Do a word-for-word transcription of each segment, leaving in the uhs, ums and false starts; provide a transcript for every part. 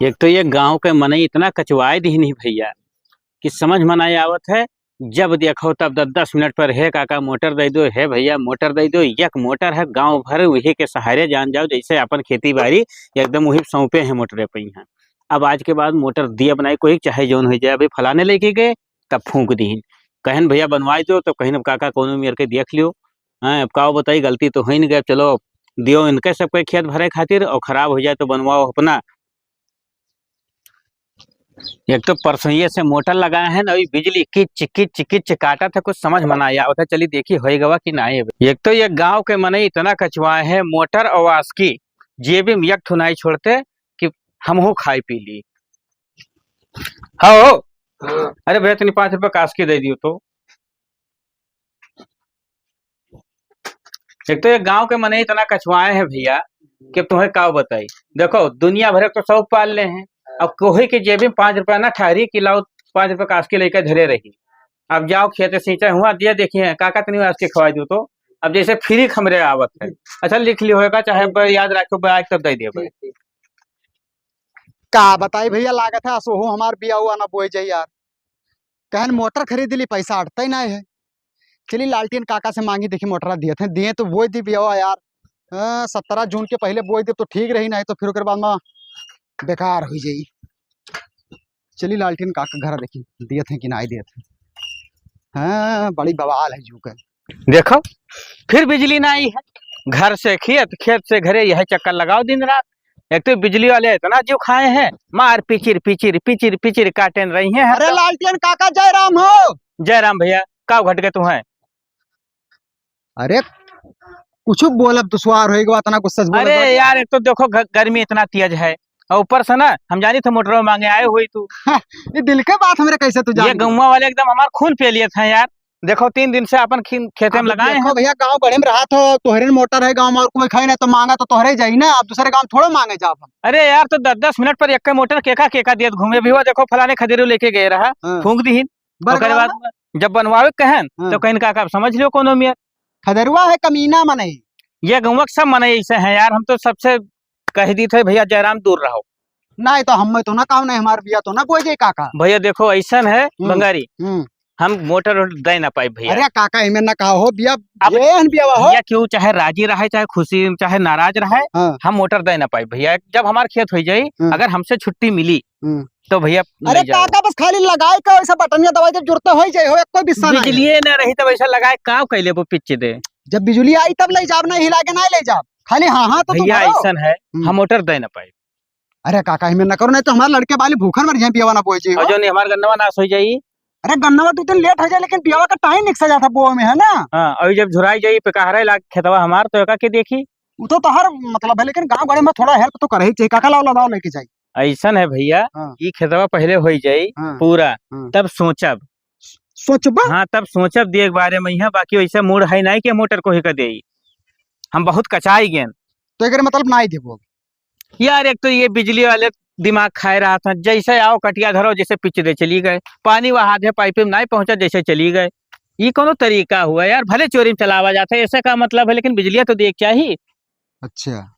एक तो ये गाँव के मनई इतना कचवाए दिहिन ही भइया कि समझ में नाहीं आवत है। जब देखो तब दस दस मिनट पर, "हे काका मोटर दइ दो, हे भइया मोटर दइ दो।" एक मोटर है गाँव भर, उही के सहारे जान जाओ, जइसे अपन खेती बारी एकदम उही सौंपे हैं मोटरे पइहाँ। अब आज के बाद मोटर दियब नाहीं कोई, चाहे जौन होइ जाए। अभी फलाने लइके गए, तब फूँक दिहिन, कहेन, "भइया बनवाइ दो," तो कहेन, "अब काका कौनो मेर के देख लियो, हैं, अब काव बताई, गलती तो होइ न गए, चलो दियो इनके सबके खेत भरे खातिर, और खराब होइ जाए तो बनवाओ अपना।" एक तो परसोइये से मोटर लगाए हैं ना, अभी बिजली किच किच किच काटत है, कुछ समझ में नाहीं आवत है। चली देखी होइ गवा कि नाहीं है। एक तो ये गाँव के मनई इतना कचवाए हैं, मोटर और आस्की जेबी में एक ठो नाहीं छोड़ते कि हमहू खाइ पी ली। हाँ हो। हाँ। अरे भइया, तनी पाँच रुपया क आस्की दइ दियो तो। एक तो ये गाँव के मनई इतना कचवाए हैं भइया कि अब तुम्हें काव बताई। देखो, दुनिया भर के तो शौक पाल ले हैं, अब कोही के जेबी में पाँच रुपया ना ठहरी कि लाओ, पाँच रुपया क आस्की लइके धरे रही। अब जाओ खेते सींचे हुआ, दिया देखिए, काका तनी आस्की खवाइ दो तो। अब जइसे फ्री क हमरे आवत है। अच्छा, लिख लियो होएगा, चाहे अब याद रखो, अब आए तब दइ दिया भाई। का बताई भइया, लागत है असोहू हमार बिया हुआ ना बोए जाई यार। कहेन मोटर खरीद ली, पैसा अटतइ नाहीं है। चली लालटेन काका से माँगी, देखी मोटरा दियत हैं, दिए तो बोए दी बियावा यार। हाँ, सत्रह जून के पहिले बोए दी तो ठीक रही, नाहीं तो फिर ओकर बाद में बेकार होइ जाई। चली लालटेन काका घर देखी, दियत हैं कि नाहीं दियत हैं। हाँ, बड़ी बवाल है जू के। देखो, फिर बिजली नाहीं है। घर से खेत, खेत से घरे, यही चक्कर लगाओ दिन रात। एक तो बिजली वाले इतना जिउ खाए हैं, मार पिचिर पिचिर पिचिर पिचिर काटेन रही हैं। अरे लालटेन काका, जय राम हो। जय राम भइया, का घट गए तुम्हें? अरे कुछ बोलब दुश्वार होइगा, इतना गुस्सा से बोलत अरे बाटे। यार, एक तो देखो ग-, गर्मी इतना तेज है, और ऊपर से ना हम जानी थे मोटरवा माँगे आए हुई तू। ये दिल के बात हमरे कैसे तू ये जान गए? गौवा वाले एकदम हमार खून पिए लिए थे यार। देखो, तीन दिन से अपन खी-, खेते में अब लगाए देखो हैं। भइया, गाँव गढ़े में रहत हो, तोहरे मोटर है गाँव में, और कोई खाई ना तो माँगा तो तोहरे जाई ना, अब दूसरे गाँव थोड़ो माँगे जाब हम। अरे यार, तो दस दस मिनट पर एक मोटर केका केका दियत घूमे भी हुआ। देखो, फलाने खदेरू लइके गए रहा, हाँ। फूँक दिहिन। बरगवा ओकरे बाद में? जब बनवावे के कहेन, हाँ। तो कहेन, "काका, अब समझ लियो कौनो मेर।" खदेरुआ है कमीना मनई। ये गौवा के सब मनई ऐसे हैं यार, हम तो सबसे कह दी थे, "भइया, जयराम दूर रहो।" नाहीं तो हम तो ना कहब, नाहीं हमार बिया तो ना बोए जाई काका। भइया देखो, ऐसन है हम्म, बंगारी, हम्म। हम मोटर वोटर दे ना पाइब भइया। अरे काका, एमे ना कहा हो, बिया अब जेहन बियावा हो। भइया क्यों चाहे राजी रहे, चाहे खुशी, चाहे नाराज रहे, हाँ। हम मोटर दे ना पाइब भइया। जब हमार खेत होइ जाई, हम्म। अगर हमसे छुट्टी मिली, हम्म। तो भइया अरे ले जाओ। काका, बस खाली लगाए का वैसा बटनिया दबाई, जब जुरता होइ जाए हो, कोई बिस्सा नाहीं है। बिजलिए ना रही तो वैसा लगाए का कैले वो पिच दे। जब बिजुली आई तब ले जाब, नाहीं हिला के नाहीं ले जाब। खाली हाँ, हाँ, तो तुम भइया भरो। ऐसन है, हम्म। हम मोटर दे ना पाइब। अरे काका, एमे न करो, नाहीं तो हमार लड़के बाली भूखन मर जाए, बियावा ना बोए जी और हो। जो नहीं हमार गन्नवा नाश होइ जाई। अरे गन्नवा दो दिन लेट होइ जाए, लेकिन बियावा का टाइम निकसा जाता बोए में, है ना? हाँ, और जब झुराई जाई, पेकाहरे लाग खेतवा हमार, तो एका के देखी? वो तो तोहर मतलब है, लेकिन गाँव गढ़े में थोड़ा help तो करे ही चाहिए। काका लाओ, लाओ, लइके जाई। ऐसन है भइया, हाँ। ई खेतवा पहिले होइ जाई हाँ। पूरा, हाँ। तब सोचब। सोचबा? हाँ, तब सोचब दिए के बारे में यहाँ, बाकी वैसे मूड है नाहीं कि मोटर कोही का देई। हम बहुत कचाई गेन। तो एकरे मतलब नाहीं देबो? यार, एक तो ये बिजली वाले दिमाग खाए रहत हैं, जैसे आओ कटिया धरो, जैसे पिच दे चली गए, पानी वहा दे पाइप में नाहीं पहुँचा, जैसे चली गए। ये कौनो तरीका हुआ यार? भले चोरी में चलावा जाता है, ऐसे का मतलब है, लेकिन बिजलिया तो दिए के चाहिए। अच्छा,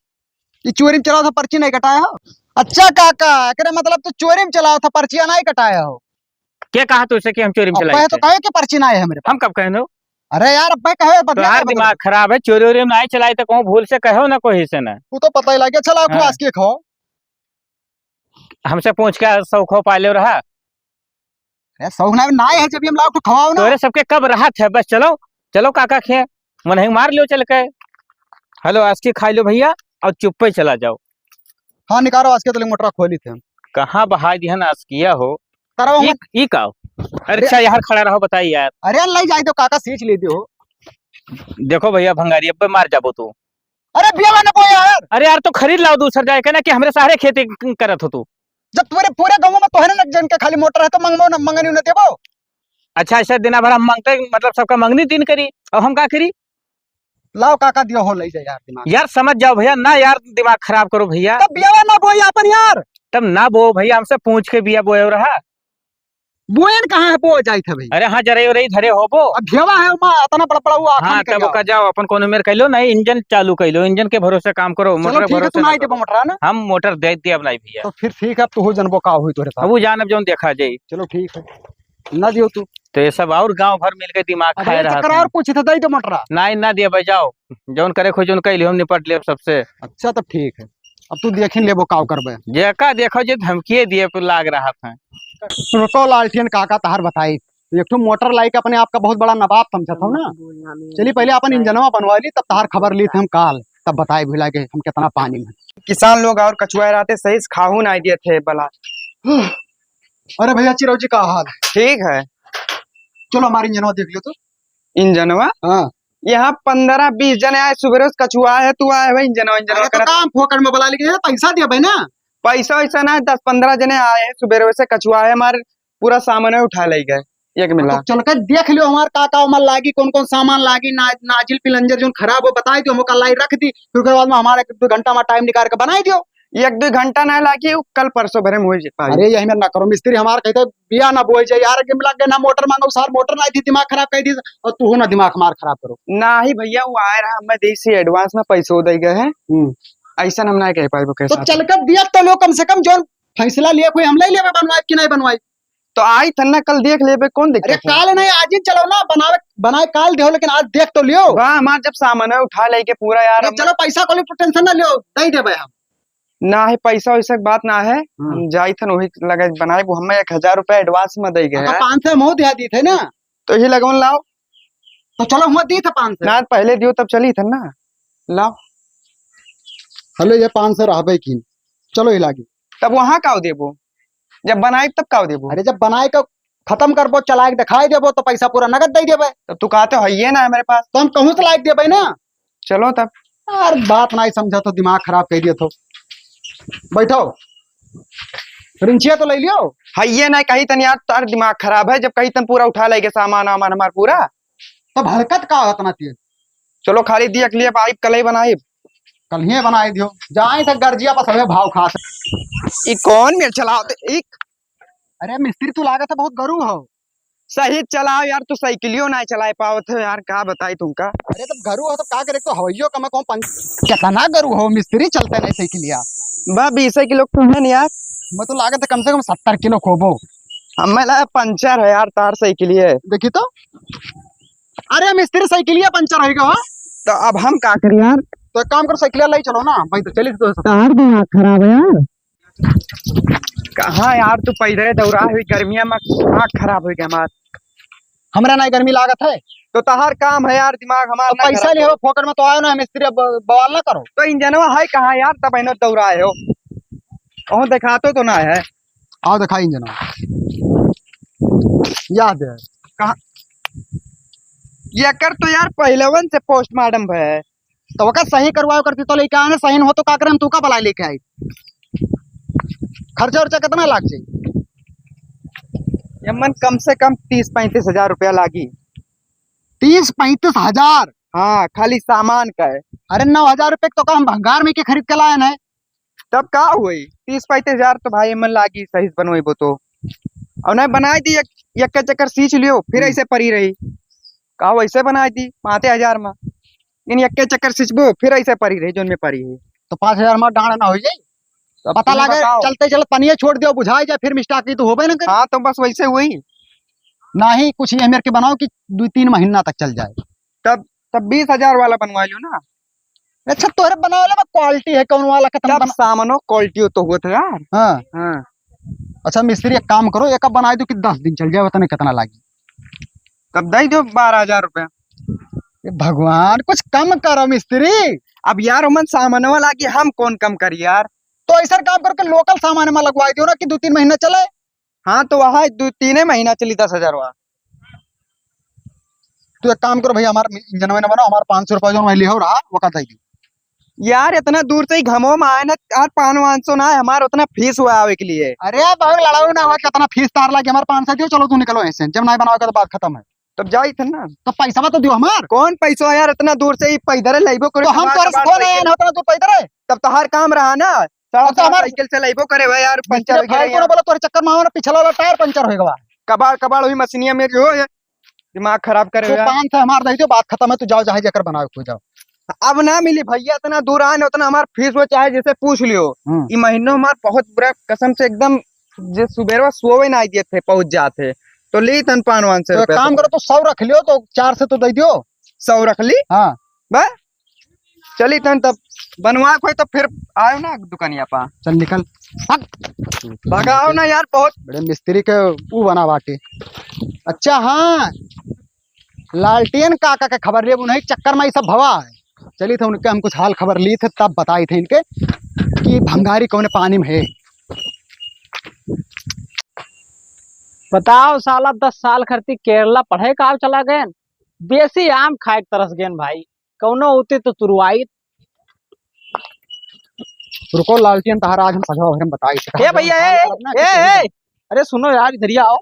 ये चोरी में चलावा था, पर्ची नाहीं कटाया हो? अच्छा काका, एकरे मतलब तो चोरी में चलावा था, पर्चिया नाहीं कटाया हो? के कहा तुझसे कि हम चोरी में अब चलाई कहे तो थे? कहे कि पर्ची नाहीं है हमरे पास। हम कब कहेन हो? अरे यार, अब भाई कहे, बदला तोहार कहे, बदला। दिमाग खराब है, चोरी वोरी में नाहीं चलाई तो कहूँ भूल से कहो ना कोई से ना। तू तो पता ही लगे। चला, हाँ। आस्की खाओ। हमसे पूछ के शौक हो पाले रहा। अरे शौक ना, नाहीं है, जब हम लाओ तो खवाओ ना। तोरे सबके कब रहत है, बस चलो, चलो काका खे, मन है मार लियो चल के। हेलो, आस्की खाई लो भइया, और चुप्पे चला जाओ। हाँ, निकालो आस्की, तो मोटरा खोली थे। कहाँ बहाई दिहन आस्किया हो? करवा ई, मत। ई का हो? अरे अरे। अच्छा, यहाँ खड़ा रहो, बताई यार। अरे, ले जाई तो काका सींच ले दियो। देखो भइया भंगारी, अब मार जाबो तू। अरे, बियावा ना बोया यार। अरे यार, तो खरीद लाओ दूसर जाए के ना कि हमरे सहारे खेती क-, करत हो तू। जब पूरे, पूरे गाँव में तोहरे न जन के खाली मोटर है तो मंगबो न, मंगनी न देबो। अच्छा, ऐसे दिना भर हम मांगते, मतलब सबका मंगनी दिन करी, अब हम का करी? लाओ काका, दियो हो, ले जा यार दिमाग। यार समझ जाओ भइया, ना यार दिमाग खराब करो भइया। तब बियावा ना बोई अपन यार। तब ना बो भइया, हमसे पूछ के बिया बोए रहा। बोएन कहाँ है, बो जाइत है भाई। अरे हाँ, जरई उरई धरे होबो। अब भेवा है, ओमा अतना बड़ा बड़ा वो आखन हाँ, के तब जाओ। ओका जाओ, अपन कोनो मेर कइलो, नहीं, इंजन चालू कइलो, इंजन के भरोसे काम करो, चलो मोटर ठीक है, भरोसे तू ना ना आई दे करो। मोटरा ना। हम मोटर दे दिया अब नहीं भैया। तो फिर ठीक है, अब तू हो जनबो का होई तोरे साथ। अब वो जान, अब जौन देखा जाई। चलो ठीक है, ना दियो तू। तो ये सब और गांव भर मिलके दिमाग अब खाए ये रहा चक्कर था। और पूछे थे, दे दो मोटरा। नहीं, ना दिया भाई, जाओ, जौन करे खोज उनका ही लियो, हम निपट लेब सबसे। अच्छा, तब ठीक है, अब तू देखिन लेबो का करबे। जेका देखो जे धमकिए दिए पे लाग रहा था। रुको लालटेन काका, तहार बताई। एक ठो मोटर लाई के अपने आप का बहुत बड़ा नवाब समझत हो ना। चली पहले अपन इंजनवा बनवा ली, तब तहार खबर ली थे हम काल, तब बताई भुला के हम कितना पानी में। किसान लोग और कचुआ रहते सही से खाहू ना दिए थे बला। अरे भैया चिरौजी का हाल है? ठीक है। चलो हमारे इंजनवा देख लियो तो। इंजनवा? हाँ। यहाँ पन्द्रह बीस जने आए सुबह से कचुआ है, तू आए भाई इंजनवा इंजनवा अरे तो करत। काम फोकट में बला लेके पैसा दिया भाई ना। पैसा वैसा ना, दस पन्द्रह जने आए हैं सुबह से कचुआ है, हमारे पूरा सामान है उठा ले गए एक मिला। तो चल के देख लियो हमार का का ओमा लागी, कौन कौन सामान लागी, ना, नाजिल पिलंजर जोन खराब हो बताई दियो, हम ओका लाई रख दी, फिर ओकर बाद में हमारा एक दो घंटा में टाइम निकाल के बनाई दियो। एक दो घंटा ना लागी, उ कल परसों भरे में हो जाए। अरे यही में ना करो मिस्त्री, हमार कहते बिया ना बोए जाए यार, के मिला के ना मोटर मांगो सार, मोटर ना दी, दिमाग खराब कर दी, और तू हो ना दिमाग हमार खराब करो। ना ही भैया, वो आए रहा, मैं देसी एडवांस में पैसों दे गए हैं। हम्म। ऐसा हम ना कह पाए कैसा। तो चल कर दिया तो लो, कम से कम जो फैसला लिया कोई हम ले लेवे बनवाए कि नहीं बनवाए। तो आई थन ना, कल देख लेबे, कौन दिक्कत अरे है? काल नहीं, आज ही चलो ना, बनावे, बनाए काल देहो, लेकिन आज देख तो लियो। वाह, हमार जब सामान है उठा लेके पूरा यार, अरे हम चलो, पैसा को टेंशन ना लियो, दे देबे हम। ना है, पैसा वैसा के बात ना है, हाँ। हम जाई थन वही लगे बनाए, वो हमें एक हजार रुपया एडवांस में दे गए हाँ, तो हैं। पाँच सौ हम हो दिया दी थे ना। तो ही लगवन लाओ। तो चलो, हुआ दी था पाँच सौ। ना, पहले दियो तब चली थन ना, लाओ। हलो, ये पाँच सौ रहबे की, चलो ही लागी। तब वहाँ का देबो? जब बनाई तब का देबो? अरे जब बनाए के खत्म करबो, चलाए के दिखाई देबो तो पैसा पूरा नगद दे देबे। तब तू कहते हो ये ना है मेरे पास। तो हम कहूँ से लाए के देबे ना। चलो तब। यार बात नहीं समझा तो दिमाग खराब कर दिया तो। बैठो। रिंचिया तो ले लियो। है ये ना कही तन यार, तार दिमाग खराब है, जब कही तन पूरा उठा लेके सामान वामान हमार पूरा। तब हरकत का होत ना तेज। चलो खाली दिया के लिए पाइप कल ही बनाई। कल ही बनाई दियो। जाए तक गर्जिया पर सबे भाव खात। ई कौन मेल चलावत एक? अरे मिस्त्री तू लागत है बहुत गरू हो। सही चलाओ यार, तू साइकिलियो ना चलाए पावत हो यार, का बताई तुमका। अरे तब गरू हो तब का करे, तो हवैयो कम कौन पंच, कितना गरू हो मिस्त्री चलते नहीं साइकिलिया। बा बीस किलो तो है नहीं यार। मैं तो लागत है कम से कम सत्तर किलो खोबो। हमें लगा पंचर है यार तार साइकिलिए। देखी तो। अरे मिस्त्री साइकिलिया पंचर होइगा हो। तो अब हम का करी यार? तो एक काम करो साइकिलिया ले चलो ना भाई, तो चली तो। तार दिमाग खराब है यार। कहाँ यार तू पैदल दौड़ा हुई गर्मिया में, दिमाग खराब हो गया हमार। हमरा ना गर्मी लागत है। तो तहार काम है यार, दिमाग हमार तो ना पैसा खराब ले हो, करो। फोकट में तो आयो ना मिस्त्री, अब बवाल ना करो। तो इंजनवा है कहाँ यार, तब इन्हें दौड़ाए हो? कहूँ दिखातो तो ना है। आओ दिखाई इंजनवा। याद है। कहाँ? ये कर तो यार पहलवन से पोस्टमार्टम भय है। तो ओका सही करवाओ करती तो लेके आए ना, सही न हो तो का करे, हम तू का बलाई लेके आई? खर्चा उर्चा कितना लाग जाई? ये मन कम से कम तीस पैंतीस हजार रुपया लागी। तीस पैंतीस हजार? हाँ, खाली सामान का है। अरे नौ हजार रुपये तो का हम भंगार में के खरीद के लाए ना। तब का हुई? तीस पैंतीस हजार तो भाई मन लागी सही से बनवेबो तो। और नहीं बनाई दी एक, एक के चक्कर सींच लियो, फिर हम्म। ऐसे परी रही। का वैसे बनाई दी पाँचे हजार में। इन एक के चक्कर सींचबो, फिर ऐसे परी रही, जोन में परी है। तो पाँच हजार में डांड ना हो जाई? तो अब पता तुम लागे, बताओ। चलते चलते पनिया छोड़ दियो, बुझाई जाए, फिर मिस्टेक की तो होबे ना करे। हाँ, तो बस वैसे हुई। ना ही कुछ ये मेरे के बनाओ कि दो तीन महीना तक चल जाए। तब, तब बीस हजार वाला बनवा लो ना। अच्छा, तोहरे बनावे वाला क्वालिटी है, कौन वाला खत्म तब बना- सामानो क्वालिटी हो तो हुआ था यार। हाँ। हाँ। अच्छा मिस्त्री, एक काम करो, एक बनाई दो कि दस दिन चल जाए, उतने कितना लागी? तब दे दो बारह हजार रुपया। ए भगवान, कुछ कम करो मिस्त्री। अब यार, उमन सामानवा लागी, हम कौन कम करी यार? तो ऐसा काम करके लोकल सामान में लगवाई दियो ना कि दो तीन महीना चले। हाँ, तो वहाँ दो तीन महीना चली दस हजार वहाँ। तू एक काम करो भैया, हमार इंजन में ना बनाओ, हमार पाँच सौ रुपया जो वहीं लिहो रहा, वो का दे दी। यार, इतना दूर से ही घमो में आए ना यार, पाँच वाँच सौ ना है, हमार उतना फीस हुआ आवे के लिए। अरे, बहुत लड़ाऊ ना हुआ, कितना फीस तार लागे, हमार पाँच सौ दियो, चलो तू निकलो ऐसे, जब नहीं बनाओगे तो बात खत्म है। तब जाई थे ना। तो पैसा तो दियो हमार। कौन पैसा यार, इतना दूर से ही पैदल लेबो करे, तो हम तुम्हारे तोरे से कबाड़ कौन है, साइकिल। ना उतना दूर पैदल है? तब तो हर काम रहा ना, सड़क अब तो हमार साइकिल से लेबो करे भाई यार, पंचर मिस्त्री हो गया भाई को ना यार। बोला, तोरे चक्कर में हमारा पिछला वाला टायर पंचर हो गया। कबाड़ कबाड़ हुई मशीनिया में जो है, दिमाग खराब करे तू यार। पाँच सौ हमार दे दो, बात खत्म है, तू जाओ, चाहे जेकर बनावे, तू जाओ। अब ना मिली भैया, इतना दूर आए ना, उतना हमार फीस हो, चाहे जैसे पूछ लियो। हम्म। ई महीनों हमार बहुत बुरा, कसम से एकदम, जे सुबेरवा सोवे ना दिए थे, पहुंच जाते, तो ली तन पाँच वान सौ तो एक रुपया काम तो। करो, तो सौ रख लियो, तो चार सौ तो दे दियो। सौ रख ली? हाँ। बस, चली तन तब, बनवा कोई तो फिर आयो ना दुकानिया पा। चल निकल, भाग। भगाओ ना यार, बहुत बड़े मिस्त्री के ऊ बना बाटे। अच्छा हाँ, लालटेन काका के खबर लेब, उन्हीं चक्कर में ई सब भवा है। चली थे उनके हम कुछ हाल खबर ली थे, तब बताई थे इनके कि भंगारी कौन पानी में है। बताओ साला, दस साल खरती केरला पढ़े का चला गए, बेसी आम खाए के तरस गए भाई, कौनो होते तो तुरवाई। रुको लालटेन तहार आज हम सजवा भरम बताई थे। ए भैया, ए, ए, ए, ए, अरे सुनो यार, इधर ही आओ।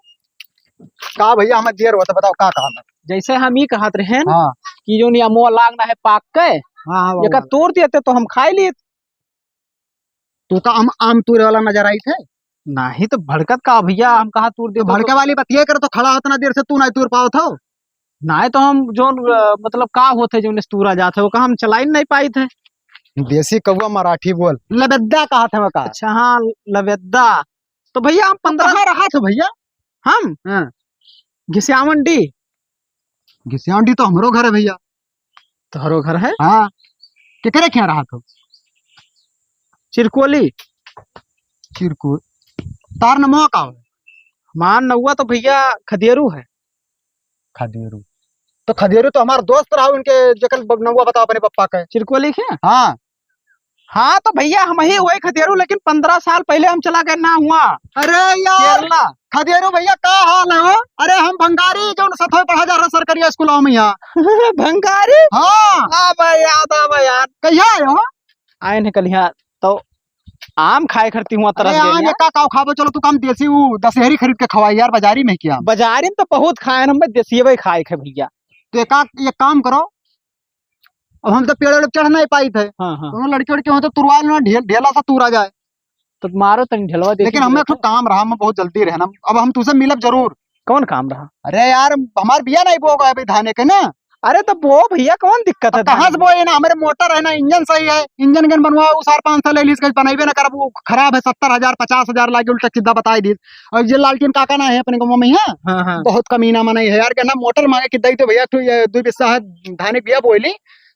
का भैया, हमें देर होता, बताओ का काम है? जैसे हम ई कहत रहे हाँ। कि जो नियमवा लाग ना है पाक के, हाँ, हाँ, एका तोड़ देते तो हम खाई लीत। तू का हम आम तोड़े वाला नजर आई थे? नहीं तो भड़कत का भैया, हम कहा तूर दे तो भड़के वाली बतिये कर तो खड़ा होत ना देर से तू नहीं तूर पावत हो। नहीं तो हम जो, अ, मतलब का होत है जो निस्तूरा जात है, वो का हम चलाई नहीं पाई थे। देसी कौवा मराठी बोल, लबेद्दा कहा था का? अच्छा हाँ, लबेद्दा। तो भैया हम तो पंद्रह कहाँ रहा था भैया? हम? हाँ। घिसियावंडी। घिसियावंडी तो हमरो घर है भैया। तोहरो घर है? हाँ। केकरे क्या रहा था? चिरकोली। चिरको-, तार नमवा का हो? हमार नौवा तो भैया खदेरू है। खदेरू। तो खदेरू तो हमार दोस्त रहा, उनके जेकर ब-, नौवा बताओ अपने पप्पा के। चिरकोली के? हाँ। हाँ, तो भैया हम ही वही खदेरू, लेकिन पंद्रह साल पहले हम चला गए ना हुआ। अरे यार, केरला। खदेरू भैया का हाल है हो? अरे हम भंगारी जो सतवे पढ़ा जा रहा सरकारी स्कूलों में यहाँ। भंगारी? हाँ। आ भाई याद, आ भाई याद। कहिया आए हो? आए हैं कल यहाँ, तो आम खाए खरती हुआ तरस अरे गए आम यहाँ। ये का काव खाबो? चलो तू काम देसी वो दशहरी खरीद के खवाई यार, बाजारी में क्या? बाजारी में तो बहुत खाए हम, देसी भाई खाए खे भैया। तो एक का-, एक काम करो, अब हम तो पेड़ वेड़ चढ़ नहीं पाई थे। हाँ, हाँ। दोनों लड़के वड़के हो तो तुरवा लो ना, ढेल-, ढेला सा तूरा जाए। तो मारो तनी ढेलवा देखी लेकिन हमें एक ठो काम रहा, हम बहुत जल्दी रहना। अब हम तुझसे मिलब जरूर। कौन काम रहा? अरे यार, हमार बिया नहीं बोगा अभी धाने के ना। अरे तो बो भैया, कौन दिक्कत अब है कहाँ धाने से में? बोए ना, हमारे मोटर है ना, इंजन सही है, इंजन गन बनवाओ, साढ़े पाँच सौ ले लीस, कहीं बनइबे ना करब, वो खराब है, सत्तर हजार, पचास हजार लागे, उल्टा सीधा बताई दीस। और ये लालटेन काका ना है अपने गाँव में, हाँ? हाँ, हाँ। बहुत कमीना मनई है यार, कहना मोटर मांगे कि दई दे भैया, तू ये दो बिस्सा है, धाने बिया बोइली,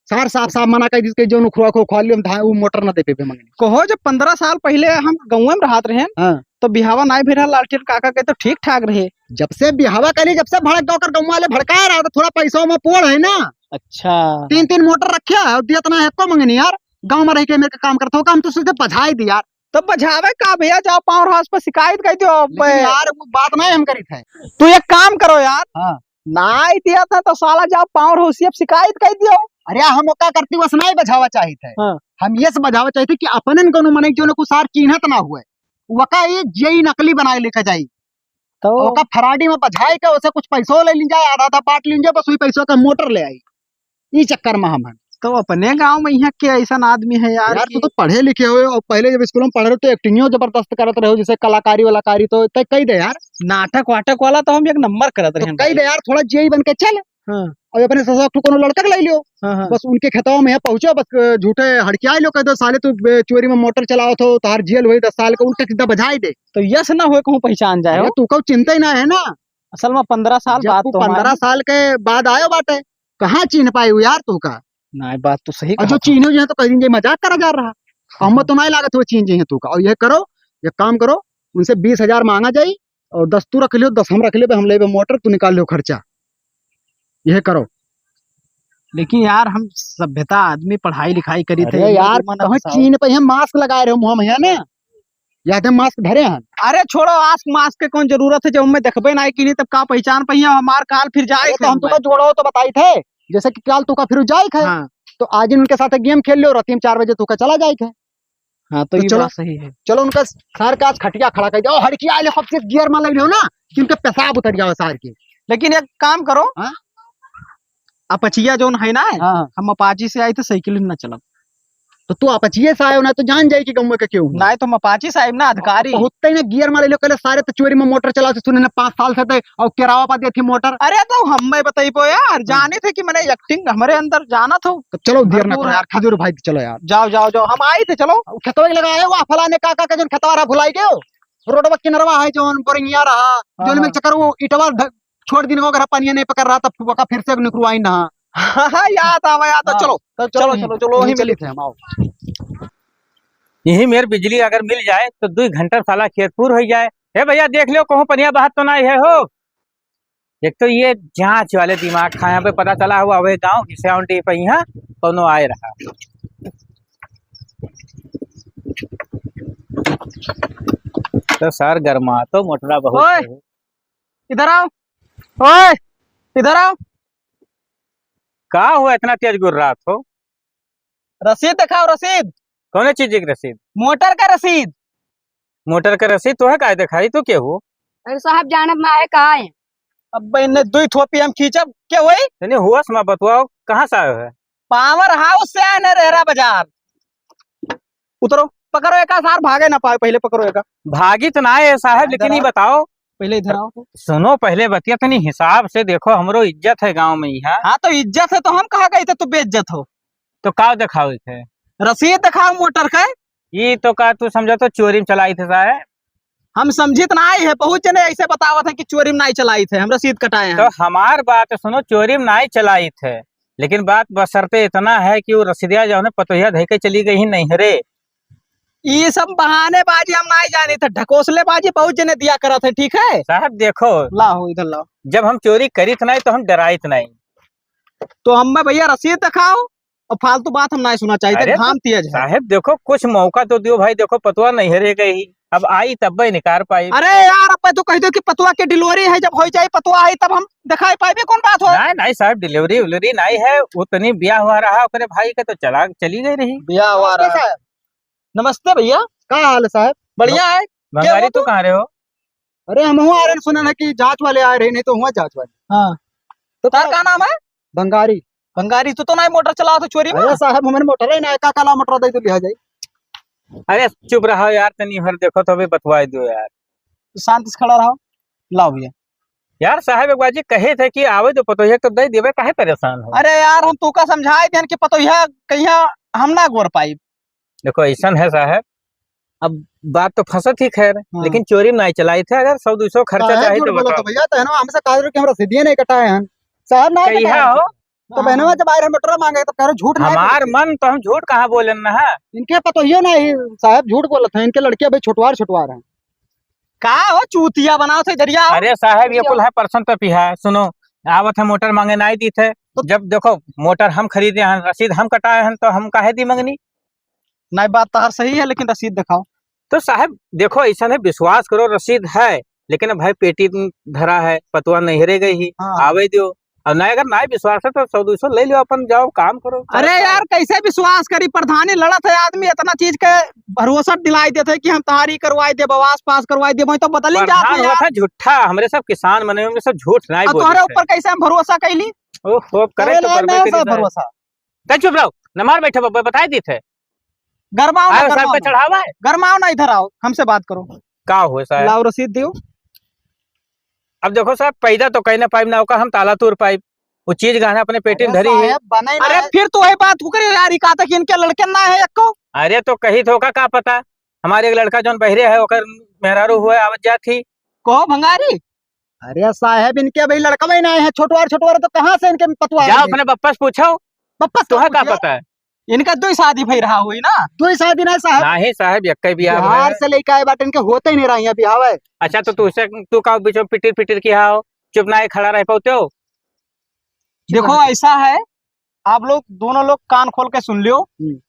सार साफ साफ मना कर दीस कि जो नुखुआ को खोल लियो, हम धान, वो मोटर ना दे पेबे मंगनी। कहो, जब पंद्रह साल पहले हम गाँव में रहत रहे, हाँ। तो बिहावा नाई भी रहा, लालटेन काका के तो ठीक ठाक रहे। जब से बिहावा करी, जब से भड़क गयो कर गाँव वाले भड़काए रहा, तो थोड़ा पैसा में पोड़ है ना। अच्छा। तीन तीन मोटर रखे है और दिया तना है को मंगनी यार, गाँव में रह के मेरे का काम करता हो, काम तो सीधे बजाई दी यार। तो बजावे का भैया, जाओ पावर हाउस पर शिकायत कर दियो। लेकिन बे- यार, वो बात नहीं हम करी थे। तू एक काम करो यार। हाँ। नाई दिया था तो साला जाओ पावर हाउस, अब शिकायत कर दियो। अरे हम ओका करती वस नहीं बजावा चाहित है। हाँ। हम ये से बजावा चाहित है कि अपनन कोनो मनई जो न कुछ सार चिन्हत ना हुए, वका ये जेई नकली बनाए लेके जाई। तो ओका फराडी में बजाए के उसे कुछ पैसो ले लीन जाए, आधा आधा बांट लीन जाए, बस वही पैसों का मोटर ले आई। ई चक्कर में हम हैं। तो अपने गाँव में यहाँ के ऐसा आदमी है यार यार, कि तू तो पढ़े लिखे हुए और पहले जब स्कूल में पढ़ रहे हो तो एक्टिंगो जबरदस्त करत रहे हो, जैसे कलाकारी वलाकारी, तो तय कही दे यार। नाटक वाटक वाला तो हम एक नंबर करत तो रहे कही भाई। दे यार, थोड़ा जेई बन के चल। हाँ। और अपने ससुर को कोनो लड़का के ले लियो। हाँ, हाँ। बस उनके खेतवा में पहुँचो, बस, अ, झूठे हड़कियाए लो, कह दो, "साले तू, अ, चोरी में मोटर चलाओ थो, तोहार जेल हुई दस साल के," उल्टा सीधा बजाए दे। तो यस ना होए कहूँ पहचान जाए अरे, हो। तू कहूँ चिंता ही ना है ना। असल में पन्द्रह साल जब बाद तू तो हमारे पन्द्रह साल के बाद आयो बाटे, कहाँ चिन्ह पाए हो यार तू का? ना, बात तो सही और कहा जो तू। चिन्ह जो है तो कहीं जे मजाक करा जा रहा। हम हाँ। तो ना लागत हो चिन्ह जे है तू का। और ये करो, एक काम करो, उनसे बीस हजार मांगा जाई, और दस तू रख लियो, दस हम रख लेबे, हम लेबे मोटर, तू निकाल लियो खर्चा। यह करो। लेकिन यार, हम सभ्यता आदमी, पढ़ाई लिखाई करी थे, अरे ये यार, उम्र ना कहूँ फंसाओ। चीन पे हम मास्क लगाए रहे मुँह में, है ना? याद है मास्क धरे हैं? अरे छोड़ो, आस्क मास्क के कौन जरूरत है जब हमें देखबे नहीं की नहीं, तब का पहचान पहिया हमार काल फिर जाए अरे तो थे हम हमें। तुका जोड़ो तो बताई थे, जैसे कि काल तुका फिर जाए थे, हाँ। तो आज उनके साथ गेम खेल लियो, रात में चार बजे तुका चला जाए थे। हाँ, तो तो ये चलो, बात सही है। चलो उनका सार का आज खटिया खड़ा कर दिया। ओ, हड़की आले, सबसे गियर में लग रहे हो ना, कि उनके पेशाब उतर जाओ सार के। लेकिन एक काम करो, हाँ? अपचिया जोन है ना, हाँ, हाँ। हम अपाची से आई तो साइकिल ना चलब। तो तू अपचिए से आयो ना, तो जान जाई कि गौवे के केहू। नाहीं तो हम अपाची साहब ना, अधिकारी। बहुत ही ना गियर मारे लो, कहले, "सारे तो चोरी में मोटर चलावत सुने ना पाँच साल से ते, और किरावा पर देती मोटर।" अरे तो हम मैं बताई पो यार, हाँ। जाने थे कि मैंने acting हमारे अंदर जाना था। तो चलो, देर ना भरपूर करो है। यार, खजूर भाई, चलो यार। जाओ, जाओ, जाओ, हम आई थे, चलो। अब खेतवा के लगा आए, वाह, फलाने काका का जोन खेतवा रहा, भुलाई गयो। रोडवा किनरवा है, जोन बोरिंगिया रहा, हाँ, जोन में हाँ। चक्कर वो ईटवा ढ-, छोड़ दिन को अगर पनिया नहीं पकड़ रहा, तब ओका फिर से निकरवाई ना। हाँ, हाँ, याद आवा, याद आवा। हाँ, चलो, तब चलो, चलो, यहीं, चलो, चलो, यहीं वहीं चली मिली। थे हम, आओ। यही मेर बिजली अगर मिल जाए, तो दुई घंटा साला खेत पूर हो जाए। हे भैया, देख लियो, कहूँ पनिया बहत तो नहीं है हो। एक तो ये जांच वाले दिमाग खाए, यहाँ पे पता चला हुआ वही गाँव की सेवन टी पे यहाँ कौनो आए रहा। तो सर गरमा तो मोटरा बहुत ओए! है। इधर आओ। ओए, इधर आओ। का हुआ, इतना तेज गुर्रात हो? रसीद दिखाओ, रसीद। कौने चीज की रसीद? मोटर का रसीद। मोटर का रसीद तोहे काहे दिखाई, तू के हो? अरे साहब, जानत ना है, का है? अब इन्हें दुई थोपी हम खींचब, के होई? तनी होश में बतवाओ, कहाँ से आयो है? पावर हाउस से आए न, रेहरा बाजार। उतरो, पकड़ो एका सार, भागे ना पाए, पहले पकड़ो एका। भागी तो ना है साहब, हाँ, लेकिन इधर ये आओ। बताओ। पहले इधर आओ। सुनो, पहले बतिया तनी हिसाब से देखो, हमरो इज्जत है गाँव में यहाँ। हाँ, तो इज्जत है तो हम कहाँ गए थे, तू बेइज्जत हो? तो का दिखाओ इथे? रसीद दिखाओ मोटर के। ई तो का तू समझा तो चोरी में चलाई थे साहब? हम समझित नाई है, बहुत जने ऐसे बतावत है कि चोरी में नाई चलाई थे, हम रसीद कटाए हैं। तो हमार बात सुनो, चोरी में नाई चलाई थे, लेकिन बात बशर्ते इतना है कि वो रसीदिया जो है ना, पतोहिया धइ के चली गई ही नैहरे। ई सब बहानेबाजी हम नाई जानी थे, ढकोसलेबाजी बहुत जने दिया करत है, ठीक है? साहब देखो, लाओ इधर लाओ। जब हम चोरी करित नाई तो हम डराइत नाई। तो हमें भैया रसीद दिखाओ, और फालतू बात हम नाई सुना चाहिए, अरे तो घाम तेज है। साहब देखो, कुछ मौका तो दियो भाई, देखो पतोहिया नैहरे गई ही, अब आई तब निकार पाई। अरे यार, अब तो कह दो कि पतोहिया के delivery है, जब हो जाए पतोहिया है तब हम दिखाई पाई, कौन बात हो? नहीं, नहीं साहब, delivery उलेवरी नहीं है, वो तनी ब्याह हुआ रहा ओकरे भाई के, तो चला, चली गई रही। ब्याह हुआ ओके रहा। साहब। नमस्ते भैया। का हाल है साहब? बढ़िया है। भंगारी, के हो तू तू? कहाँ रहे हो? अरे, हम हुआ आ रहे, सुना ना कि जांच वाले आ रहे, नहीं तो हुआ जांच वाले। हाँ। तो तार का का नाम है? भंगारी। भंगारी, तू तो ना मोटर चलावत हो चोरी में? अरे साहब, हमने मोटर ही ना, का काला मोटर दे तो लिया जाए। अरे चुप रहो यार, तनी हर देखो तो अभी बतवाई दो यार। शांति से खड़ा रहो, लाओ भैया। यार साहब, एक बार जी कहे थे कि आवे दो पतोहिया तो दे देवे, काहे परेशान हो? अरे यार, हम तू का समझाए देन कि पतोहिया कहिया हम ना गोर पाई। देखो, ऐसन है साहब, अब बात तो फंसत ही खैर, हाँ। लेकिन चोरी में नहीं चलाई थे, अगर सौ दो सौ खर्चा काहे चाहे झूठ तो बोलत बताओ। हो भैया, तो है ना, हमसे कहा कि हम रसीदिये नहीं कटाए हैं। साहब, ना कहिया कटाए हैं। हो? तो हाँ। बहनवा जब आए रहे मोटरा मांगे, तो कह रहे झूठ ना बोले। हमार मन तो हम झूठ कहाँ बोले न है। इनके पतोहियो नहीं, साहब झूठ बोलत हैं, इनके लड़के अभी छोटवार छोटवार हैं। का हो चूतिया बनाओ थे दरिया? अरे साहब, ये कुल है परसन पे पिहा है। सुनो, आवत है मोटर मांगे, नाई दी थे। तो जब देखो मोटर हम खरीदे हैं, रसीद हम कटाए हैं, तो हम काहे दी मंगनी? नहीं, बात तो हर सही है, लेकिन रसीद दिखाओ। तो साहब देखो, ऐसा है, विश्वास करो, रसीद है, लेकिन अब भाई पेटी धरा है, पतोहिया नैहरे गई ही, हाँ। आवे दो। और नहीं, अगर नहीं विश्वास है तो सौ दो सौ ले लो, अपन जाओ काम करो। अरे यार, कैसे विश्वास करी? प्रधानी लड़त है आदमी, इतना चीज के भरोसा दिलाई देते हैं कि हम तहारी करवाई देब, आवास पास करवाई देब, वहीं तो बदल ही जात है प्रधान यार। होता है झूठा, हमरे सब किसान मने, हमरे सब झूठ नहीं और बोले तोहरे थे। ऊपर कैसे हम भरोसा कैली? ओहो, करे अरे तो ना, करबे ना, करी सब साहब। भरोसा। तै चुप रहो, न मार बैठे बब्बे, बताई दी थे। गरमाओ ना, आओ, सर पे गरमाओ ना। चढ़ावा है। गरमाओ ना, इधर आओ, हमसे बात करो। का हुए साहब? लाओ रसीद दियो। अब देखो साहब, पैदा तो कहीं ना पाइब ना, ओका हम ताला तोड़ पाइब। वो चीज गहना अपने पेटी में अरे धरी है। साहब, बने ना अरे है। फिर तो वही बात को करे यार, ई कहा था कि इनके लड़के ना है एको। अरे तो कही तो का, का पता, हमारे एक लड़का जौन बहिरे है, ओकर मेहरारू हुए आवत जात ही। कहो भंगारी। अरे साहब, इनके अभी लड़का भी ना है, छोटवार छोटवार, तो कहाँ से इनके पतवा जाओ आएंगे? अपने बप्पा से पूछो, बप्पा से तोहे का पूछिए। पता है? इनका दो ही शादी भई रहा हुई ना? दो ही शादी ना साहब। नाही साहब, यक्के बियाह बिहार है। से लेके आए बाटे, इनके होते ही नहीं रहा यहाँ बिहाव है। अच्छा, तो तू से, तू का बीच में पिटिर पिटिर किहा हो, चुप ना खड़ा रह पाते हो? देखो, ऐसा है, आप लोग दोनों लोग कान खोल के सुन लियो। हम्म।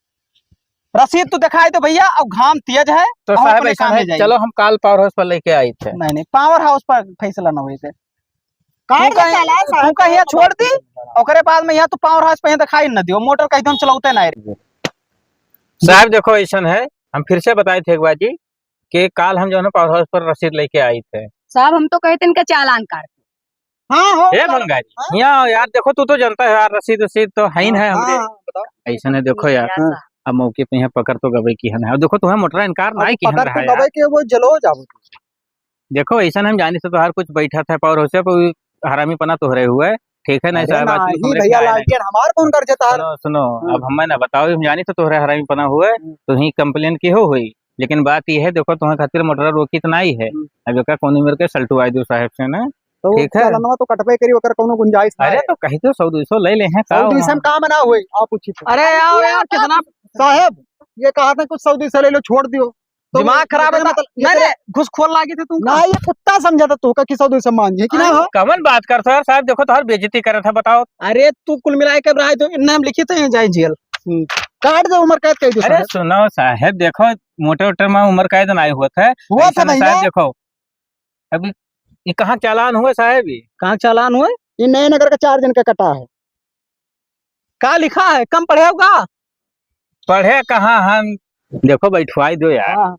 रसीद तो दिखाई दो भैया, अब घाम तेज है, तो और साहब अपने ऐसा काम है, में जाइए। चलो हम काल पावर हाउस पर लेके आई थे। नहीं, नहीं, पावर हाउस पर फैसला ना होई थे। काट तू कहीं, चालान साहब, तू कहीं छोड़ दी, ओकरे बाद में यहाँ तू पावर हाउस पे यहाँ दिखाई न दियो, मोटर का एकदम चलौते ना रही। साहब देखो, ऐसन है, हम फिर से बताए थे एक बार जी कि काल हम जो है ना पावर हाउस पर रसीद लेके आई थे। साहब, हम तो कहे थे इनका चालान काट दो। हाँ, हो, ए बताओ। भंगारी, हाँ? यहाँ यार देखो, तू तो जानता है यार, रसीद वसीद तो है ही हाँ, ना है हमरे। हाँ, हाँ, बताओ। ऐसन है, देखो यार। हाँ। अब मौके पे यहाँ पकड़ तो गबे किहन है। अब देखो, तुम्हें मोटरा इनकार अब नाहीं किहन पकड़ तो रहा यार। गबे के वो जलो जाबो। देखो, ऐसन हम जानी से तोहार कुछ बैठा था पावर हाउस पे, हरामी पना तोहरे हुए, ठीक है ना? अरे ऐसा बात नाहीं तुमने भैया, किया है ना। लालटेन हमार कौन कर जाता है? सुनो, सुनो, हम्म। अब हमें ना बताओ, हम जानी से तोहरे हरामी पना हुए, हम्म। तो ही कंप्लेन की हो हुई, लेकिन बात ये है, देखो, तुम्हें खातिर मोटरा रोकी तो नाहीं है। हम्म। अब एका कौनो मेर के सलटुआई दो साहेब से ना, तो ठीक है। चलनवा तो कटबे करी, ओकर कौनो गुंजाइश ना अरे है। तो कही दो, सौ दो सौ ले ले हैं, का सौ दो सौ हुआ? में का बना हुई? आप पूछी तो। अरे आओ यार, कितना साहेब, ये कहा था कुछ सौ दो सौ ले लो, छोड़ दियो। तो दिमाग खराब है एकरे ना? मतलब, नहीं, एकरे नहीं, घुसखोर लागी थे तुमका। ना, ये कुत्ता समझा था तू का कि सौ दो सौ मांगी है कि ना अरे, हो? कमन बात करत हो यार साहेब, देखो तोहार बेइज्जती करत है, बताओ। अरे तू कुल मिलाए के रहा है तो इन्ना हम लिखित है, जाए जेल। हम्म, काट दे, उम्र कैद कह दो अरे साहेब। सुनो साहेब, देखो मोटे उम्र में उम्र कैद नाहीं होत है। हुआ ऐसा था ना भैया। साहेब, देखो अभी ये कहाँ चालान हुआ साहेब? ये कहाँ चालान हुआ? ये नए नगर का चार जन का कटा है। का लिखा है? कम पढ़े हो का? पढ़े कहाँ हम? देखो, बैठवाई दो यार। हाँ।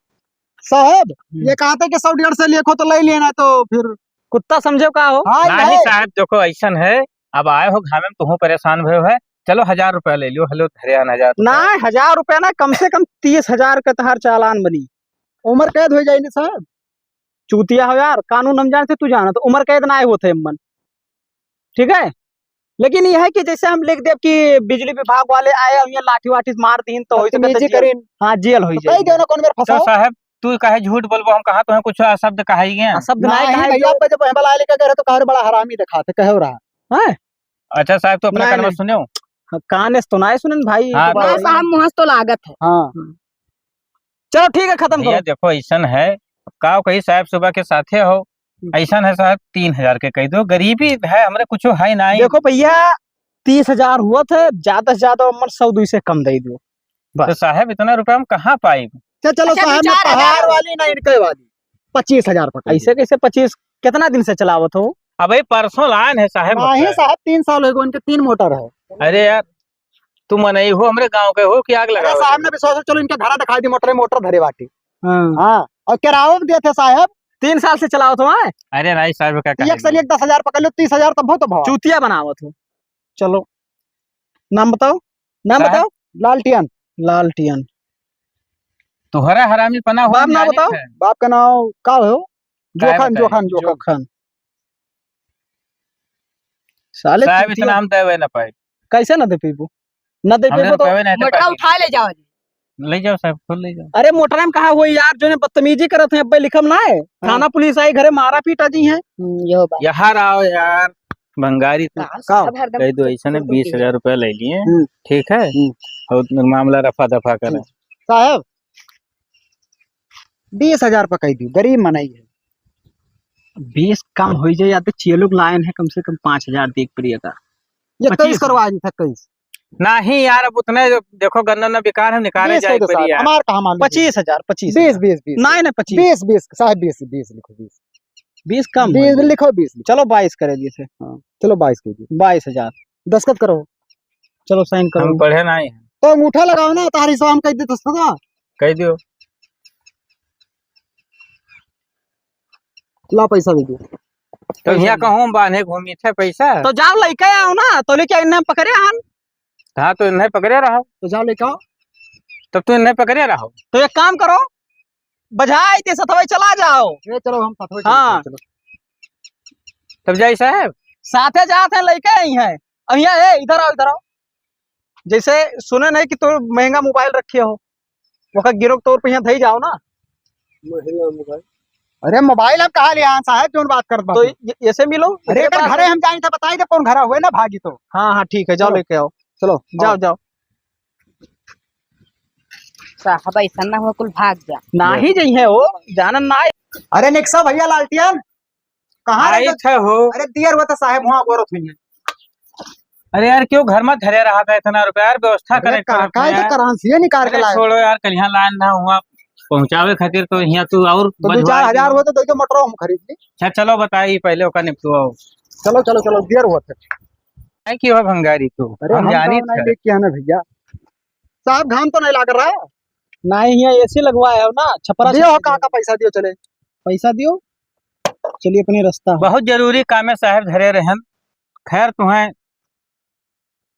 साहेब, हम्म। ये कहते कि सौ डेढ़ सौ लिखो तो ले लेना, तो फिर कुत्ता समझे का हो? हाँ, नाहीं ये। साहेब, देखो, ऐसन है, अब आए हो घामे में, तुहूँ परेशान भयो है, चलो, हजार रुपया ले लियो, हेलो, धरे आन हजार रुपया। नाहीं, हजार रुपया ना, कम से कम तीस हजार का तहार चालान बनी। उम्र कैद हो जाए ना साहेब। चूतिया हो यार, कानून हम जानते, तू जानत, उम्र कैद नाहीं होत है एमन, ठीक है? लेकिन यह है कि जैसे हम लिख देब कि बिजली विभाग वाले आए और ये लाठी वाठी मार दीन तो होई सकता बदतमीजी जेल। करीन। हाँ, जेल होई तो जाए। कही दो ना कौन मेर तो फंसाओ। साहेब, तू काहे झूठ बोलबो, हम कहाँ तुम्हें कुछ अशब्द कहाई गए? अशब्द नाहीं नाहीं कहा भैया, गयो। अब जब पहला आए लेकर कह रहे तो कह रहे बड़ा हरामी दिखाते, कहो रहा। हैं? अच्छा साहेब, तू अपने नाहीं, कान में नाहीं। सुने हो? हाँ, कान से तो नाहीं सुनन भाई, हाँ, तो तो बात ना है। साहब, मुँह से तो लागत है। हाँ। हम्म। चलो ठीक है, खत्म भैया, करो। देखो, ऐसन है, का कही साहेब, सुबह के साथे हो, हम्म। ऐसन है साहेब, तीन हजार के कह दो, गरीबी है, हमरे कुछ है नाहीं। देखो भैया, तीस हजार हुआ थे, ज्यादा से ज्यादा उम्र सौ दुई से कम दे दो, बस। तो साहेब, इतना रुपया हम कहाँ पाई? चल, चलो अच्छा, साहेब, दो चार हजार पहाड़ हो। वाली ना, इनके वाली, पच्चीस हजार पकड़ ऐसे लो। कैसे पच्चीस? कितना दिन से चलावत हो? अबे परसों लान है साहेब, नाहीं मतलब। साहेब, तीन साल हो गए, इनके तीन मोटर है। अरे यार, तू मनई हो, हमरे गाँव के हो कि आग अरे लगावे साहेब हो? ने विश्वास, चलो इनके घरा दिखाई दी, मोटर, मोटर धरे बाटी। हाँ। हाँ, और किरायो भी देते साहेब। तीन साल से चलावत हो, हैं? अरे नाहीं साहेब, का एक से एक दस हजार पकड़ लो, तीस हजार तब हो तो भाव। चूतिया बनावत हो। चलो, नाम बताओ, नाम साहेब? बताओ। लालटियन। लालटियन। तोहरा हरामी पना हो, बाप नाम बताओ। बाप का नाम का हो? जोखन, जोखन, जोखन। जोखन। साले साहब, चूतिया। इतना हम देवे ना पाई। कैसे ना दे पइबू? ना दे पइबू तो मोटरा उठा ले जाओ। ले जाओ साहब, खुद ले जाओ। अरे मोटरा में कहाँ होई यार, जो ने बदतमीजी करत हैं, अब्बे लिखम ना है। हाँ। थाना पुलिस आई, घरे मारा पीटा जी हैं। हम्म, यो बात। यहाँ आओ यार, भंगारी तू। का? कह दो ऐसे ने बीस हजार रुपया ले लिए, हम्म। ठीक है? हम्म। और मामला रफा दफा करा। हम्म। साहब, बीस हजार पकड़ दी, गरीब मनई है। बीस कम हो जाए, या तो चेलो के लाइन है, कम से कम पाँच हजार देख पड़िएगा। ये पच्चीस। इक्कीस करवा दी था, इक्कीस। नहीं यार, अब उतने जो देखो, गन्ना न बेकार है, निकाले बीस जाए दे दो साहब, पड़िया। हमार कहाँ मान लो? पच्चीस हजार, पच्चीस हजार। बीस, बीस, बीस। नहीं, नहीं, पच्चीस। बीस, बीस, साहब, बीस, बीस लिखो, बीस। बीस कम हो बीस गया। लिखो, बीस लिखो। चलो, बाईस करे दिए थे। हाँ, चलो, बाईस कर दिए। बाईस हजार। दस्तखत करो। चलो, साइन करो। हम पढ़े नहीं हैं। तो अंगूठा लगाओ ना, तारी साहब, हम कह दे दस्तखत। कह दियो। ला, पैसा दे दियो। तो यहाँ कहूँ बांधे घूमी थे पैसा? तो जाओ, लेके आओ ना, तो लेके इन्हें पकड़े आन। हाँ, तो इन्हें पकड़े रहो। तो जाओ, लेके आओ। तब तू इन्हें पकड़े रहो। तो एक काम करो, बजाए ते सथवे चला जाओ। ए, चलो, हम सथवे चलते हैं, हाँ। चलो। तब जाई साहब? साथे जात हैं, लेके आई हैं। अब यहाँ, ए, इधर आओ, इधर आओ। जैसे सुने नहीं कि तू महंगा मोबाइल रखे हो, ओका गिरोक तौर पे यहाँ धई जाओ ना। महंगा मोबाइल? अरे, मोबाइल हम कहाँ ले आए साहब, जोन बात करत तो बात। ये, ऐसे मिलो, अरे, इधर एकर पास घरे है। हम जाई थे, बताई दे कौन घर हुए ना, भागी तो। हाँ, हाँ, ठीक है, जाओ चलो। लेके आओ। चलो, जाओ, आओ। जाओ। साहब, ऐसा ना हो, कुल भाग जा। नाही जइहे हो, जानन ना। अरे, निकसा भैया लालटियन, कहाँ रह आई गए? थे हो? अरे, दियर हुआ था साहब, वहाँ गोरत हुई है। अरे यार, क्यों घर में धरे रहा था इतना रुपया यार, व्यवस्था अरे, करे का, पड़त का है इधर यार। करांसी है निकाल के अरे, लाए। छोड़ो यार, कल यहाँ लाइन ना हुआ पहुँचावे खातिर, तो यहाँ तू और तो दो चार हजार हुआ तो दो मोटरो हम खरीद ली। अच्छा, चलो बताई, पहले ओका निपटवाओ। चलो, चलो, चलो, दियर हुआ था। नहीं की हो भंगारी तू, अरे, हम हम जानी तो नहीं थे। देख के आना भैया। साहब, घाम तो नहीं लाग रहा है? नहीं, यहाँ एसी लगवाए हो ना, छपरा दियो से। का, का पैसा दियो, चले। पैसा दियो, चलिए अपने रास्ता। बहुत जरूरी काम है साहब, धरे रहन। खैर, तुम्हें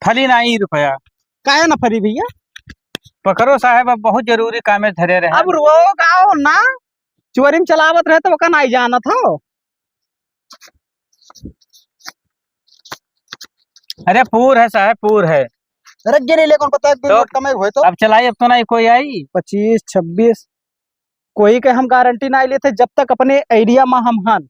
फली ना ई रुपया। काहे ना फरी भैया? पकड़ो साहेब, अब बहुत जरूरी काम में धरे रहे। अब रोग आओ ना, चोरी में चलावत रहे तो ओका नाई जानत हो। अरे पूर है साहेब, पूर है। अरे गिरी ले, कौन पता एक दो तो नोट कमाई होए तो। अब चलाई, अब तो नाई कोई आई। पच्चीस, छब्बीस, कोई के हम गारंटी नाई लेते जब तक अपने एरिया में हम हन।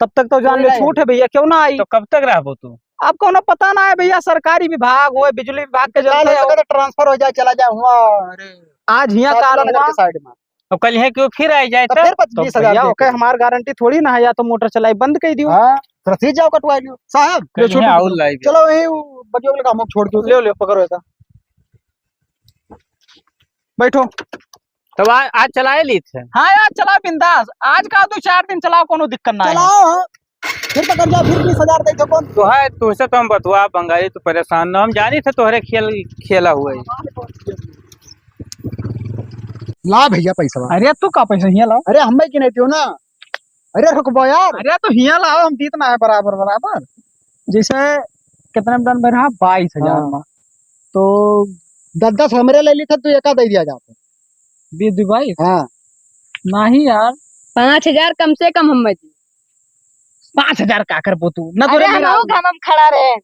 तब तक तो जान कोई ले नहीं। छूट है भैया, क्यों ना आई? तो कब तक रहबो तू? अब कोनो पता ना है भैया, सरकारी विभाग होए, बिजली विभाग के निकाल जलते हो हो। सकता है, ट्रांसफर हो जाए, चला जाए हुआ। अरे, आज हियाँ सात काल नगर हुआ। के साइड में। और कल यहाँ क्यों फिर आ जाए तो तब? फिर पच-, तो बीस हजार भैया, दे ओके, के। हमार गारंटी थोड़ी ना है, या तो मोटर चलाई बंद कर दियो। हाँ, रसीद जाओ कटवा लियो। साहब, कल ले यहाँ छुट्टी और दो। लाई भी। चलो, यही वो बगियों के काम छोड़ दो। ले लो, पकड़ो ऐसा। बैठो। तब आज, आज चलाए ली थे? हाँ यार, चलाओ बिंदास। आज का दो चार दिन चलाओ, कोनो दिक्कत ना है। चलाओ, हाँ। फिर तो कर जाओ, फिर बीस हजार दे दो, कौन? तो है, तुझसे तो हम बतुआ बंगाली, तू परेशान ना, हम जानी थे तोहरे खेल, खेला हुआ है। ला भैया पैसा। अरे तू का पैसा हियाँ लाओ? अरे हमें की नहीं दियो ना। अरे रुकबो यार। अरे तो हियाँ लाओ, हम दीत ना है बराबर, बराबर। जैसे कितने में डन रहा? बाईस हजार हाँ। में। तो दस दस हमरे ले ली था, तू एका दे दिया जाता। बीस दू बाईस? हाँ। नहीं यार। पाँच हजार कम से कम हम दी। पाँच हजार का करबो तू? ना अरे तोरे हम मेहरारू, आऊ घाम में खड़ा रहे।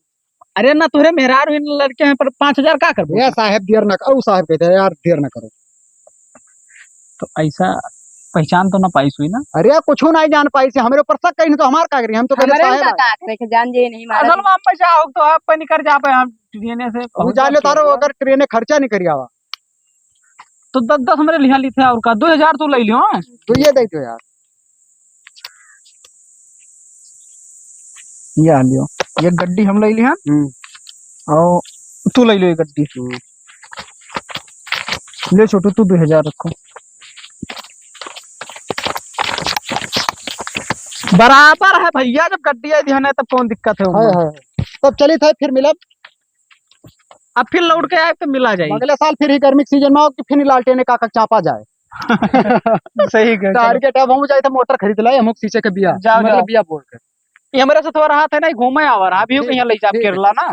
अरे ना तोरे मेहरारू इन लड़के हैं, पर पाँच हजार का करबो ए तू? साहेब, देर ना करो, साहेब कहते हैं, यार, देर ना करो। तो ऐसा पहचान तो ना पाइस हुई ना? अरे यार, कुछ नहीं जान पाइस, हमरे ऊपर शक कहीं तो हमार का करी, हम तो कहते हमरे साहेब का आए। का करे के जान जे नहीं मारा। असल में हम पैसा हो तो आप पे निकर जा पे हम ट्रेन से अब पहुंच जान ले जाते तारो, हैं। अगर ट्रेन खर्चा नहीं करी आवा। तो दस दस हमरे लिहा ली थे और का, दो हजार तू ले लियो, हाँ? तो ये दे दो यार। ये आ लियो, ये गड्डी हम ले लिहा। हम्म। और तू ले लियो ये गड्डी। हम्म। ले छोटू, तू दो हजार रखो। बराबर है भैया, जब गड्डी आई ध्यान है तब कौन दिक्कत है है, उनमें? है। तब चली था, फिर मिलब। अब फिर लौट के आए तो मिला जाए। अगले साल फिर ही गर्मी के सीजन में आओ कि फिर लालटेने का, का चापा जाए। सही कहे, चलो। टारगेट अब हम जाए थे मोटर खरीद लाए, हम सींचे के बिया, जाओ, मतलब जाओ। बिया बोर के। ये हमरे से थोड़ा हाथ है ना, घूमे आवर, अभी ठीक, कहीं ले जा ठीक है। केरला ना।